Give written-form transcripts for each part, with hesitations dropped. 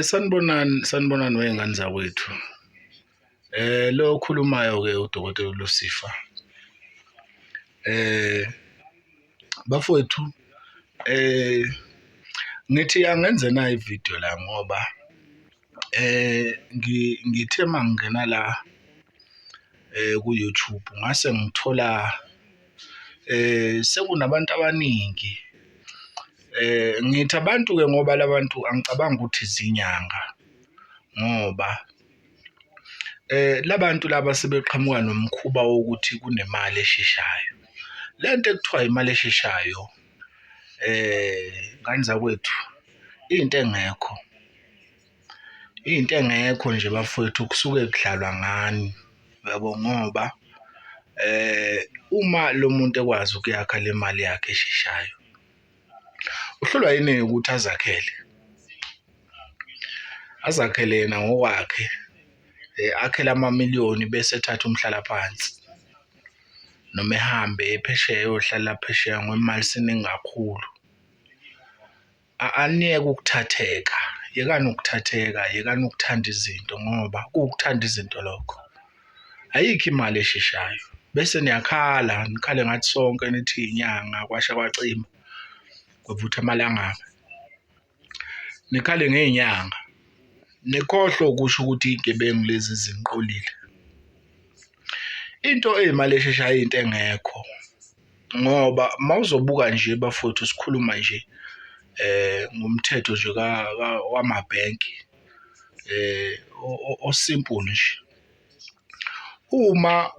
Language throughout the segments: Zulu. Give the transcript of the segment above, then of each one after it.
Sanibonani, sanibonani wey'ngane zakwethu. Lo okhulumayo-ke uDokotela uLucifer. Bafowethu, ngithi angenze nayi ividiyo la ngoba ngithe mangingena la ku-YouTube ngase ngithola sekunabantu abaningi. Ngithi abantu-ke ngoba la bantu angicabangi ukuthi izinyanga ngoba la bantu laba sebeqhamuka nomkhuba wokuthi kunemali esheshayo. Le nto ekuthiwa imali esheshayo ngane zakwethu into engekho, into engekho nje bafowethu kusuke kudlalwa ngani, uyabo ngoba uma lo muntu ekwazi ukuyakha le mali yakhe esheshayo, uhlulwa yini-ke ukuthi azakhele, azakhele yena ngokwakhe akhele amamiliyoni bese ethatha umhlalaphansi noma ehambe eye phesheya eyohlala phesheya ngoba imali isiningi kakhulu. Aniyeke ukuthatheka, yekani ukuthatheka, yekani ukuthanda izinto ngoba kuwukuthanda izinto lokho. Ayikho imali esheshayo bese niyakhala nikhale ngathi sonke nithi iy'nyanga kwasha kwacima kwavutha amalangabi. Nikhale ngey'nyanga nikhohlwe ukusho ukuthi iy'gebengu lezi ziniqolile. Into eyimali esheshayo into engekho ngoba mawuzobuka nje bafowethu sikhuluma nje ngomthetho nje wamabhenki o-simple nje. Uma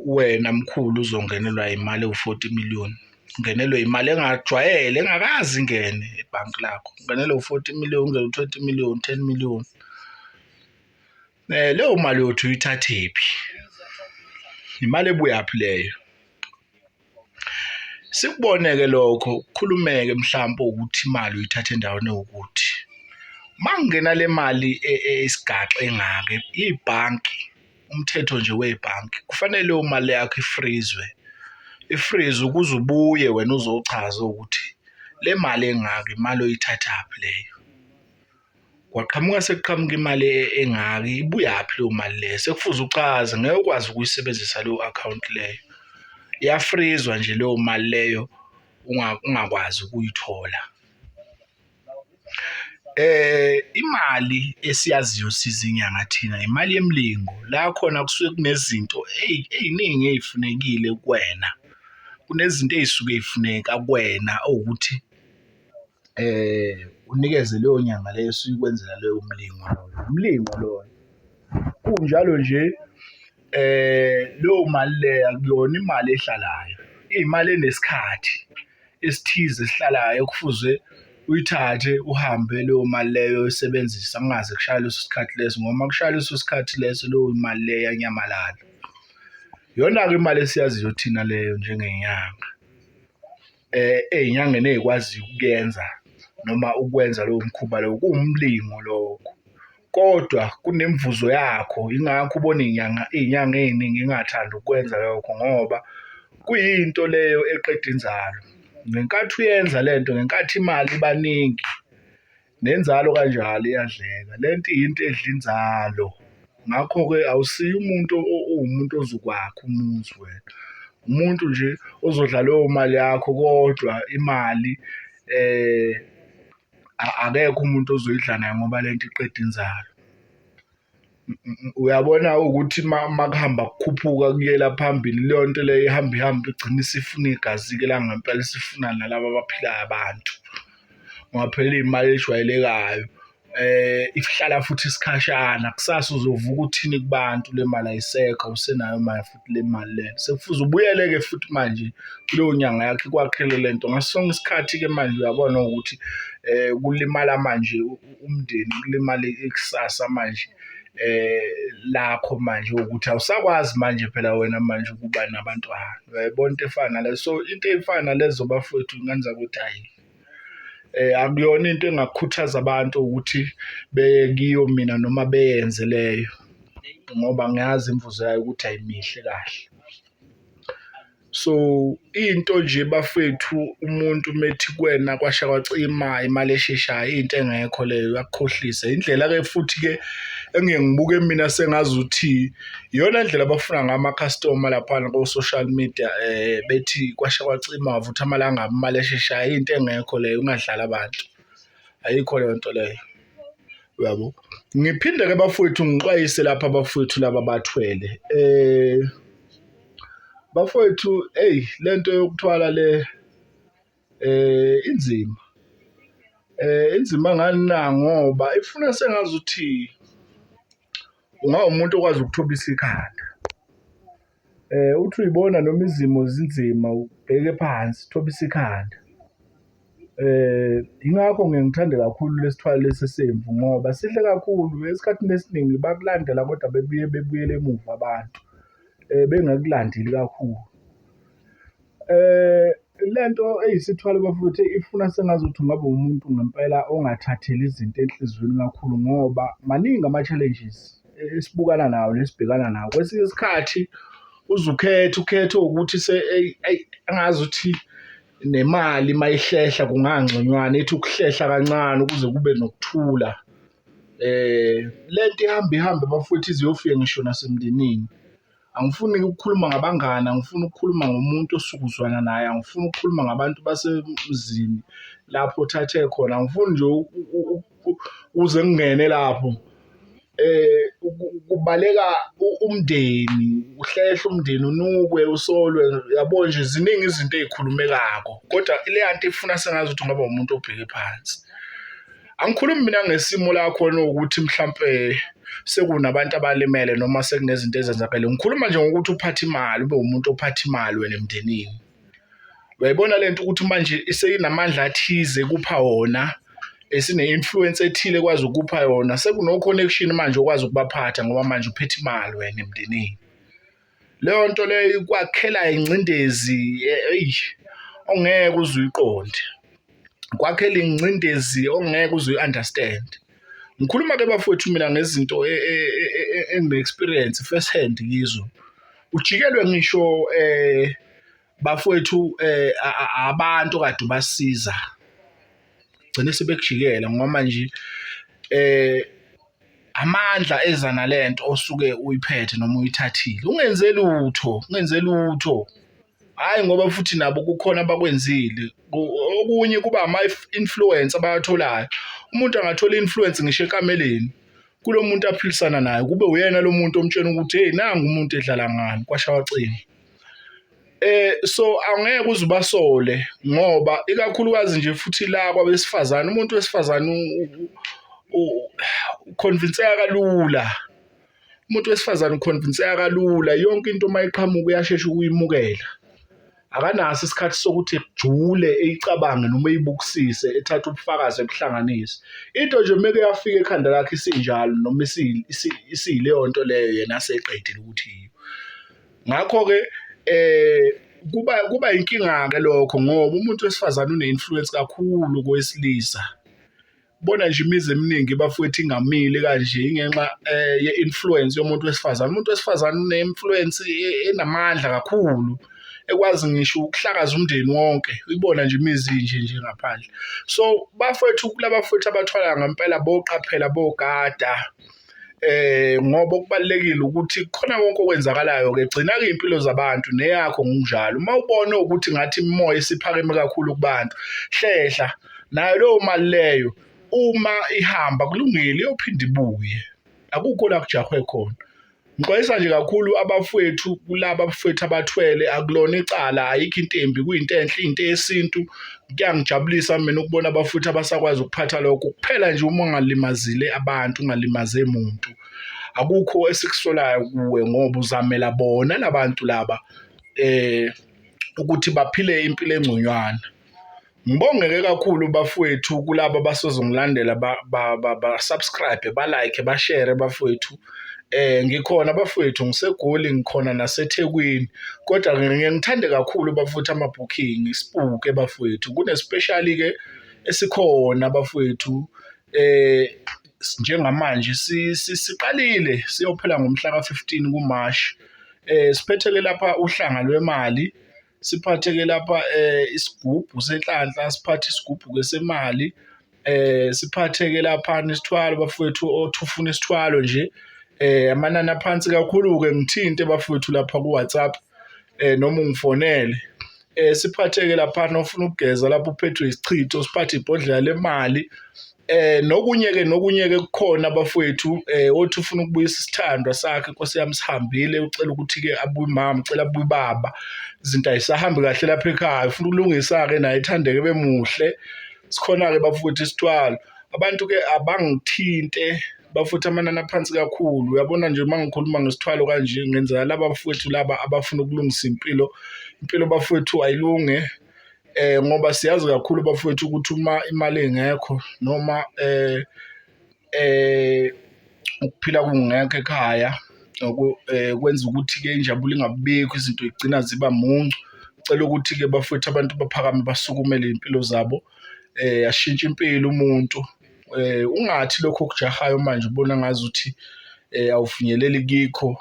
wena mkhulu uzongenelwa imali ewu-forty million, ungenelwe imali engajwayele engakaze ingene ebhanki lakho, ungenelwe u-forty million, ungenelwe u-twenty million, ten million. Leyo mali uyothi uyithathephi? Imali ebuyaphi leyo? Sikubone-ke lokho kukhulumeke mhlampe ukuthi imali uyithatha endaweni ewukuthi. Uma kungena le mali eyisigaxa engaka ibhanki, umthetho nje webhanki kufanele leyo mali yakho ifrizwe, ifrizwe ukuze ubuye wena uzochaza ukuthi le mali engaka imali oyithathaphi leyo. Kwaqhamuka sekuqhamuka imali engaka, ibuyaphi leyo mali leyo? Sekufuze uchaze, ngeke ukwazi ukuyisebenzisa leyo akhawunti leyo. Iyafrizwa nje leyo mali leyo ungakwazi ukuyithola. Imali esiyaziyo sizinyanga thina imali yemilingo la khona kusuke kunezinto ey'ningi ey'funekile kuwena, kunezinto ey'suke y'funeka kuwena owukuthi unikeze leyo nyanga leyo esuke ikwenzela leyo mlingo loyo, umlingo loyo. Kunjalo nje leyo mali leyo akuyona imali ehlalayo, iyimali enesikhathi esithize esihlalayo ekufuze uyithathe uhambe leyo mali leyo uyoyisebenzisa kungaze kushaye leso sikhathi leso ngoba uma kushaya leso sikhathi leso leyo mali leyo iyanyamalala. Iyona-ke imali esiyaziyo thina leyo njengenyanga. Ey'nyangeni ey'kwaziyo ukuyenza noma ukwenza lowo mkhuba lowo, kuwumlingo lokho kodwa kunemvuzo yakho. Yingakho ubona iy'nyanga, iy'nyanga ey'ningi y'ngathandi ukukwenza lokho ngoba kuyinto leyo eqeda inzalo. Ngenkathi uyenza le nto, ngenkathi imali iba ningi nenzalo kanjalo iyadleka. Le nto iyinto edla inzalo, ngakho-ke awusiye umuntu owumuntu ozokwakha umuzi wena, umuntu nje ozodla leyo mali yakho kodwa imali akekho umuntu ozoyidla naye ngoba le nto iqeda inzalo. Uyabona ukuthi uma kuhamba kukhuphuka kuyela phambili leyo nto leyo ihamba ihambe igcine isifuna igazi-ke langempela isifuna nalaba abaphilayo abantu ngoba phela iy'mali ejwayelekayo ihlala futhi isikhashana. Kusasa uzovuka uthini kubantu le mali ayisekho, awusenayo mali futhi le mali le. Sekufuze ubuyele-ke futhi manje kuleyo nyanga yakho ikwakhele le nto. Ngaso sonke isikhathi-ke manje uyabona ukuthi kulimala manje umndeni, kulimale ikusasa manje lakho manje ukuthi awusakwazi manje phela wena manje ukuba nabantwana. Uyayibona into efana naleyo? So, into ey'fana nalezo bafowethu ngane zakwethu hhayi akuyona into engakhuthaza abantu ukuthi beye kiyo mina noma beyenze leyo ngoba ngiyazi imvuzo yayo ukuthi ayimihle kahle. So into nje bafwethu umuntu methi kuwena kwasha kwacima imali esheshayo, into engekho leyo, uyakukhohlisa. Indlela-ke futhi-ke engiye ngibuke mina sengazuthi iyona ndlela abafuna ngayo amakhastoma laphana ko-social media bethi kwasha kwacima, kwavutha amalangabi, imali esheshayo, into engekho leyo, ungadlali abantu, ayikho leyo nto leyo, uyabo. Ngiphinde-ke bafowethu ngixwayise lapha abafowethu laba abathwele bafowethu, eyi le nto yokuthwala le inzima, inzima ngani na? Ngoba ifuna sengazuthi ungawumuntu okwazi ukuthobisa ikhanda. Uthi uyibona noma izimo zinzima ubheke phansi, uthobise ikhanda. Yingakho ngiye ngithande kakhulu lesithwalo lesi esemvu ngoba sihle kakhulu. Esikhathini esiningi bakulandela kodwa bebuye bebuyele emuva abantu bengakulandeli kakhulu. Le nto eyisithwalo bafowethu ifuna sengazuthi ungaba umuntu ngempela ongathatheli izinto enhliziyweni kakhulu ngoba maningi ama-challenges esibukana nawo nesibhekana nawo. Kwesinye isikhathi uze ukhethe, ukhethe ukuthi eyi eyi engazuthi nemali uma ihlehla kungangconywana, ithi ukuhlehla kancane ukuze kube nokuthula. Le nto ihamba ihambe bafowethu ize iyofika ngisho nasemndenini. Angifuni ukukhuluma ngabangani, angifuni ukukhuluma ngomuntu osuke uzwana naye, angifuni ukukhuluma ngabantu basemzini lapho othathe khona, angifuni nje uze ngingene lapho. Kubaleka umndeni, uhlehle umndeni unukwe, usolwe, yabo nje ziningi izinto ey'khulumekako kodwa leya nto ifuna sengazuthi ungaba umuntu obheke phansi. Angikhulumi mina ngesimo la khona ukuthi mhlampe sekunabantu abalimele noma sekunezinto ezenzakele. Ngikhuluma nje ngokuthi uphathe imali, ube umuntu ophatha imali wena emndenini. Uyayibona le nto ukuthi manje seyinamandla athize ekupha wona, esine-influence ethile ekwazi ukupha yona, sekuno-connection manje okwazi ukubaphatha ngoba manje uphethe imali wena emndenini. Leyo nto leyo ikwakhela ingcindezi eyi ongeke uze uyiqonde, ikwakhela ingcindezi ongeke uze uyi-understand. Ngikhuluma-ke bafowethu mina ngezinto engine-experience first hand kizo. Ujikelwe ngisho bafowethu abantu okade ubasiza, gcine sebekujikela ngoba manje amandla eza nalento osuke uyiphethe noma uyithathile. Ungenze lutho, ungenze lutho. Hhayi ngoba futhi nabo kukhona abakwenzile, okunye kuba ama-influence abawatholayo. Umuntu angathola i-influence ngisho ekameleni kulo muntu aphilisana naye, kube uyena lo muntu omtshela ukuthi hheyi nangu umuntu edlala ngani, kwasha kwacima. So angeke uze ubasole ngoba ikakhulukazi nje futhi la kwabesifazane, umuntu wesifazane ukhonvinseka kalula. Umuntu wesifazane ukhonvinseka kalula, yonke into uma iqhamuka uyashesha ukuyimukela. Akanaso isikhathi sokuthi ejule eyicabange noma eyibukisise ethathe ubufakazi ebuhlanganise. Into nje meke yafika ekhanda lakhe isinjalo noma isiyileyo nto leyo yena aseqedile ukuthi yiyo. Ngakho-ke kuba inkinga-ke lokho ngoba umuntu wesifazane une-influence kakhulu kowesilisa. Bona nje imizi eminingi bafowethu ingamile kanje ingenxa ye-influence yomuntu wesifazane. Umuntu wesifazane une-influence enamandla kakhulu ekwazi ngisho ukuhlakaza umndeni wonke, uyibona nje imizi inje nje ngaphandle. So bafowethu kulaba bafowethu abathwala ngempela boqaphela bogada ngoba okubalulekile ukuthi kukhona konke okwenzakalayo-ke gcina-ke iy'mpilo zabantu neyakho ngokunjalo. Uma ubona ukuthi ngathi imimoya isiphakeme kakhulu kubantu, hlehla nayo leyo mali leyo uma ihamba kulungile iyophinde ibuye, akukho la kujahwe khona. Ngixwayisa nje kakhulu abafowethu kulaba abafowethu abathwele akulona icala ayikho into embi kuyinto enhle into yesintu. Kuyangijabulisa mina ukubona abafowethu abasakwazi ukuphatha lokho kuphela nje uma ungalimazile abantu ungalimaze muntu. Akukho esikusolayo kuwe ngoba uzamela bona la bantu laba ukuthi baphile impilo engconywana. Ngibonge-ke kakhulu bafowethu kulaba abasazongilandela ba-subscribe, ba-like, bashere bafowethu. Ngikhona bafowethu ngiseGoli ngikhona naseThekwini kodwa ngiye ngithande kakhulu bafowethu ama-booking sibhuke bafowethu. Kune-special-ke esikhona bafowethu njengamanje siqalile siyophela ngomhla ka-15 kuMashi. Siphethele lapha uhlanga lwemali. Siphathe-ke lapha isigubhu senhlanhla, siphathe isigubhu-ke semali, siphathe-ke laphana isithwalo bafowethu, othi ufuna isithwalo nje. Amanani aphansi kakhulu-ke, ngithinte bafowethu lapha ku-WhatsApp noma ungifonele. Siphathe-ke laphana ofuna ukugeza lapho uphethwe isichitho, siphathe ibhodlela lemali nokunye-ke nokunye-ke kukhona bafowethu. Othi ufuna ukubuyisa isithandwa sakhe, Nkosi yami, sihambile, ucela ukuthi-ke abuye umama, ucela abuye ubaba, izinto ayisahambi kahle lapha ekhaya, ufuna ukulungisa-ke naye ethandeke bemuhle. Sikhona-ke bafowethu isithwalo. Abantu-ke abangithinte bafowethu, amanani aphansi kakhulu. Uyabona nje uma ngikhuluma ngesithwalo kanje, ngenzela laba bafowethu laba abafuna ukulungisa impilo. Impilo bafowethu ayilunge ngoba siyazi kakhulu bafowethu ukuthi uma imali ingekho noma ukuphila kungekho ekhaya, kwenza ukuthi-ke injabulo ingabibikho, izinto y'gcina ziba muncu. Ngicela ukuthi-ke bafowethu abantu baphakame basukumele iy'mpilo zabo, ashintshe impilo umuntu. Ungathi lokhu okujahayo manje ubona ngazuthi awufinyeleli kikho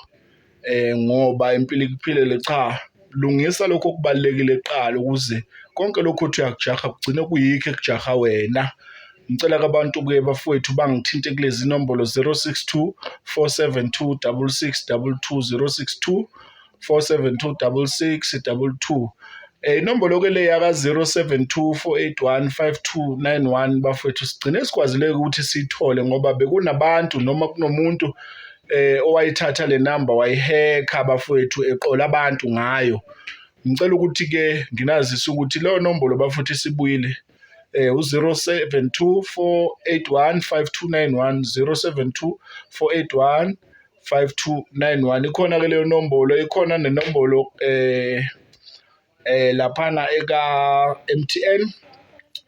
ngoba impilo ikuphilele, cha, lungisa lokho okubalulekile kuqala ukuze konke lokhu othi uyakujaha kugcine kuyikho ekujaha wena. Ngicela-ke abantu-ke bafowethu bangithinte kulezi nombolo 062 472 6622, 062 472 6622. Inombolo-ke le yaka 072 481 5291 bafowethu, sigcine sikwazile ukuthi siyithole ngoba bekunabantu noma kunomuntu owayithatha le namba wayihekha bafowethu, eqola abantu ngayo. Ngicela ukuthi-ke nginazise ukuthi leyo nombolo bafowethu isibuyile, u-072 481 5291, 072 481 5291. Ikhona-ke leyo nombolo, ikhona nenombolo laphana eka MTN.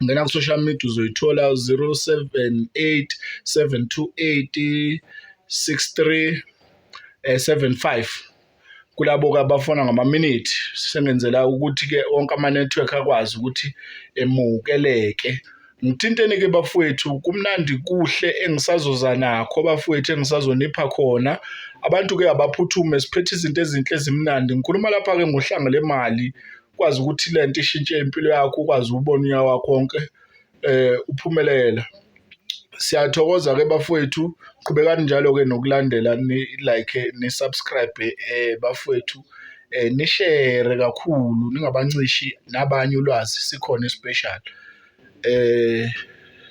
Ngena ku-social media uzoyithola 078 728 63 75, kulabo-ke abafona ngamaminithi, sengenzela ukuthi-ke wonke ama-network akwazi ukuthi emukeleke. Ngithinteni-ke bafowethu, kumnandi kuhle engisazoza nakho bafowethu, engisazonipha khona. Abantu-ke abaphuthume, siphethe izinto ezinhle ezimnandi. Ngikhuluma lapha-ke ngohlanga lemali, ukwazi ukuthi le nto ishintshe impilo yakho, ukwazi ukubona unyaka wakho wonke uphumelela. Siyathokoza-ke bafowethu, qhubekani njalo-ke nokulandela, ni-like, ni-subscribe bafowethu, nishere kakhulu, ningabancishi nabanye ulwazi, sikhona i-special.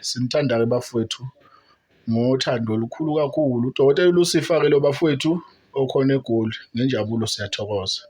Sinithanda-ke bafowethu ngothando olukhulu kakhulu. Udokotela uLucifer-ke lo bafowethu okhona eGoli, ngenjabulo siyathokoza.